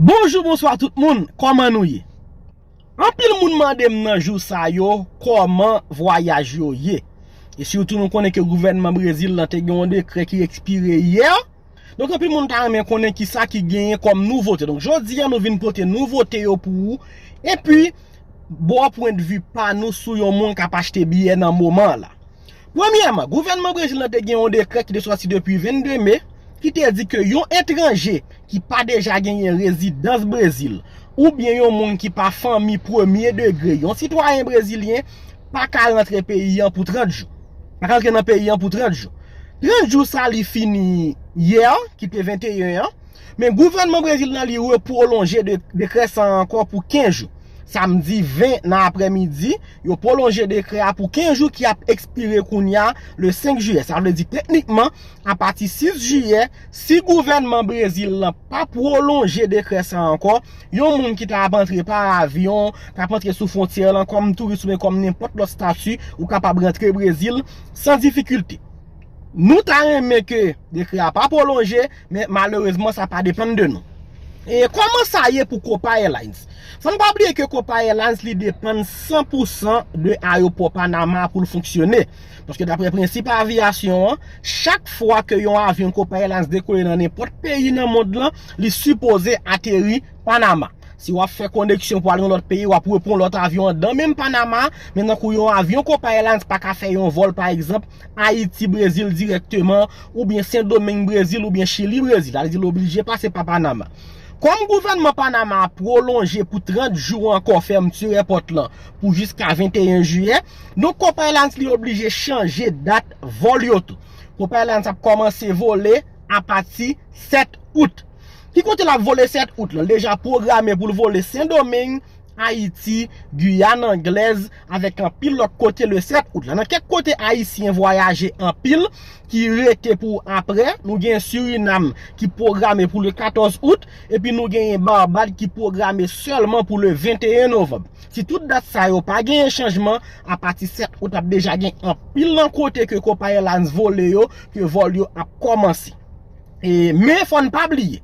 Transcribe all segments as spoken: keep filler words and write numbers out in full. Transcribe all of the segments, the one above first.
Bonjou, bonswa tout moun, kòman nou ye? Anpil moun mande m nan jou sa yo kòman vwayaj yo ye. E sitou nou konnen ke gouvènman Brezil lan te gen yon dekrè ki ekspire yè. Donk anpil moun ta renmen konnen kisa ki genyen kòm nouvote. Donk jodi a nou vin pote nouvote yo pou ou. Epi, bon pwendvi pa nou sou yon moun k ap achte biyè nan moman an la. Premyèman, gouvènman Brezil lan te gen yon dekrè ki te sòti depi vennde me, ki te di ke yon etranje ki pa deja genyen rezidans Brezil, oubyen yon moun ki pa fanmi premye degre yon sitwayen brezilyen, pa ka rantre peyi an pou trant jou. Pa ka rantre nan peyi an pou trant jou. Trant jou sa li fini yè, ki te venteyen an, men gouvènman Brezil lan li repwolonje de, dekrè sa ankò pou kenz jou. Samdi ven nan aprèmidi, yo pwolonje dekrè a pou kenz jou ki ap ekspire kounye a le senk jiyè. Sa vle di teknikman, apati sis jiyè, si gouvènman Brezil lan pa pwolonje dekrè sa ankò, yon moun ki ta ap antre pa avyon, k ap antre sou fwontyè lan kòm touris oubyen kòm nenpòt lòt estati, ou kapab rantre Brezil san difikilte. Nou ta renmen ke dekrè a pa pwolonje, men malerezman sa pa depann de nou. E kòman sa ye pou Copa Airlines? Fò n pa bliye ke Copa Airlines li depann san pou san de ayewopò Panama pou l fonksyone. Paske daprè prensip aviyasyon an, chak fwa ke yon avyon Copa Airlines dekole nan nenpòt peyi nan mond lan, li sipoze ateri Panama. Si w ap fè koneksyon pou al nan lòt peyi, w ap repran lòt avyon anndan menm Panama, men tankou yon avyon Copa Airlines pa ka fè yon vòl, pa egzanp, Ayiti, Brezil dirèkteman, oubyen Sendomeng, Brezil, oubyen Chili, Brezil. Sa vle di l oblije pase pa Panama. Kòm gouvènman Panama a pwolonje pou trant jou ankò fèmti èpòt lan pou jiska venteyen jiyè, donk Copa Airlines li oblije chanje dat vòl yo tou. Copa Airlines ap kòmanse vole apati sèt out. Ki kote l ap vole sèt out lan? L deja pwograme pou l vole Sendomeng, Ayiti, Giyàn Anglèz, avèk anpil lòt kote le sèt out la. Nan kèk kote ayisyen vwayaje anpil, ki rete pou aprè, nou gen Sirinam ki pwograme pou le katòz out, epi nou genyen Barbad ki pwograme sèlman pou le venteyen novanm. Si tout dat sa yo pa genyen chanjman, apati sèt out ap deja gen anpil nan kote ke Copa Airlines vole yo, ke vòl yo ap kòmanse. E, men fò n pa bliye,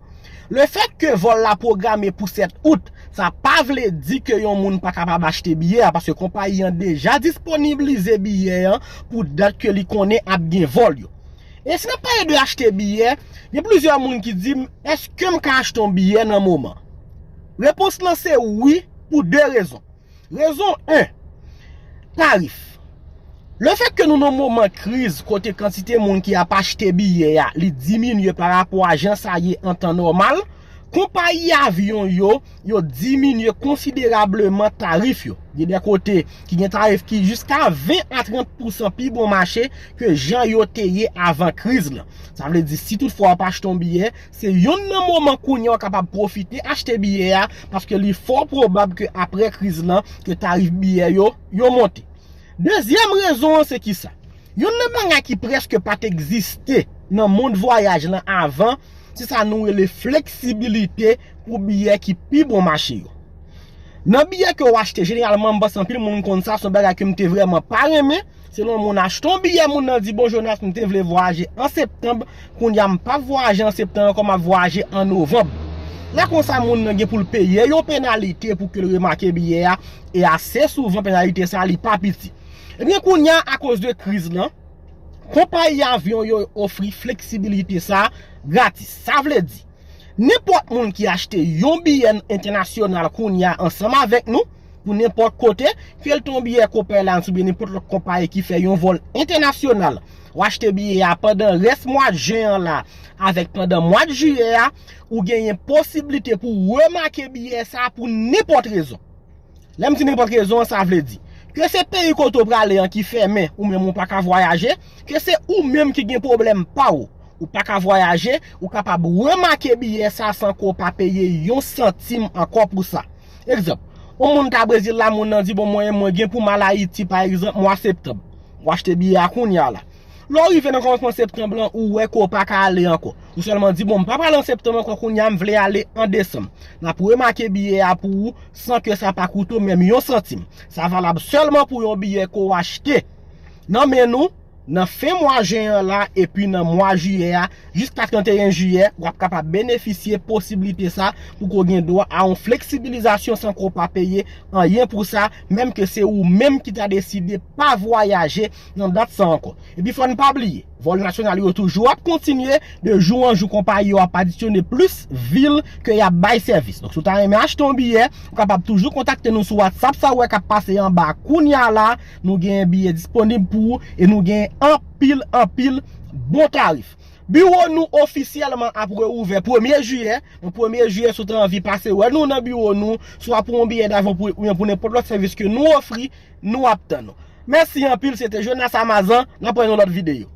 lefèt ke vòl la pwograme pou sèt out, sa pa vle di ke yon moun pa kapab achte biyè a, paske konpayi an deja disponiblize biyè an pou dat ke li konnen ap gen vòl yo. E si n ap pale de achte biyè, gen plizyè moun ki di m, èske m ka achte yon biyè nan moman? Repons lan se wi, pou de rezon. Rezon en, tarif. Lefèt ke nou nan moman kriz kote kantite moun ki ap achte biyè a, li diminye parapò a jan sa ye an tan nòmal, konpayi avyon yo, yo diminye konsiderableman tarif yo. Gen de kote ki gen tarif ki jiska ven a trant pousan pi bon mache ke jan yo te ye avan kriz lan. Sa vle di, si toutfwa w ap achte yon biyè, se youn nan moman kounye a w kapab pwofite achte biyè a, paske li fò pwobab ke aprè kriz lan, ke tarif biyè yo, yo monte. Dezyèm rezon an se kisa? Youn nan bagay ki prèske pa t egziste nan mond vwayaj lan avan, se sa nou rele fleksibilite pou biyè ki pi bon mache yo. Nan biyè ke w achte, jeneralman, m panse anpil moun konn sa, se yon bagay ke m te vrèman pa renmen. Selon moun achte yon biyè, moun nan di, "Bon, Jonas, m te vle vwayaje an septanm, kounye a m p ap vwayaje an septanm ankò, m ap vwayaje an novanm." Lè konsa, moun nan gen pou l peye yon penalite pou ke l remake biyè a, e ase souvan, penalite sa a, li pa piti. Ebyen, kounye a, akoz de kriz lan, konpayi avyon yo ofri fleksibilite sa a gratis. Sa vle di, nenpòt moun ki achte yon biyè entènasyonal kounye a ansanm avèk nou, pou nenpòt kote, ke l te yon biyè Copa Airlines oubyen nenpòt lòt konpayi ki fè yon vòl entènasyonal, w achte biyè a pandan rès mwa jen an la, avèk pandan mwa jiyè a, ou genyen posiblite pou remake biyè sa a pou nenpòt rezon. Lè m di nenpòt rezon an, sa vle di, ke se peyi kote w prale an ki fèmen, ou menm ou pa ka vwayaje, ke se ou menm ki gen pwoblèm pa w, ou pa ka vwayaje, ou kapab remake biyè sa san ke w pa peye yon santim ankò pou sa. Egzanp, yon moun ta Brezil la, moun nan di, "Bon, mwen, mwen gen pou m al Ayiti, pa egzanp, mwa septanm." W achte biyè a kounye a la. Lè w rive nan kòmansman septanm lan, ou wè ke w pa ka ale ankò. Ou sèlman di, "Bon, m pa prale an septanm ankò, kounye a m vle ale an desanm." N ap remake biyè a pou ou san ke sa pa koute w menm yon santim. Sa valab sèlman pou yon biyè ke w achte nan men nou, nan fen mwa jen an la epi nan mwa jiyè a, jiska trannteyen jiyè, w ap kapab benefisye posiblite sa pou ke w gen dwa a yon fleksibilizasyon san ke w pa peye anyen pou sa, menm ke se ou menm ki ta deside pa vwayaje nan dat sa ankò. Epi fò n pa bliye, vòl nasyonal yo toujou ap kontinye, de jou an jou konpayi yo ap adisyone plis vil ke y ap bay sèvis. Donk, si w ta renmen achte yon biyè, ou kapab toujou kontakte nou sou WhatsApp sa w wè k ap pase anba a kounye a la. Nou gen biyè disponib pou ou e nou gen anpil, anpil bon tarif. Biwo nou ofisyèlman ap reouvè premye jiyè. Donk, premye jiyè, si w ta anvi pase wè nou nan biwo nou, swa pou yon biyè davyon pou, oubyen pou nenpòt lòt sèvis ke nou ofri, nou ap tann ou. Mèsi anpil, se te Jonas Amazan, n ap wè nan lòt videyo.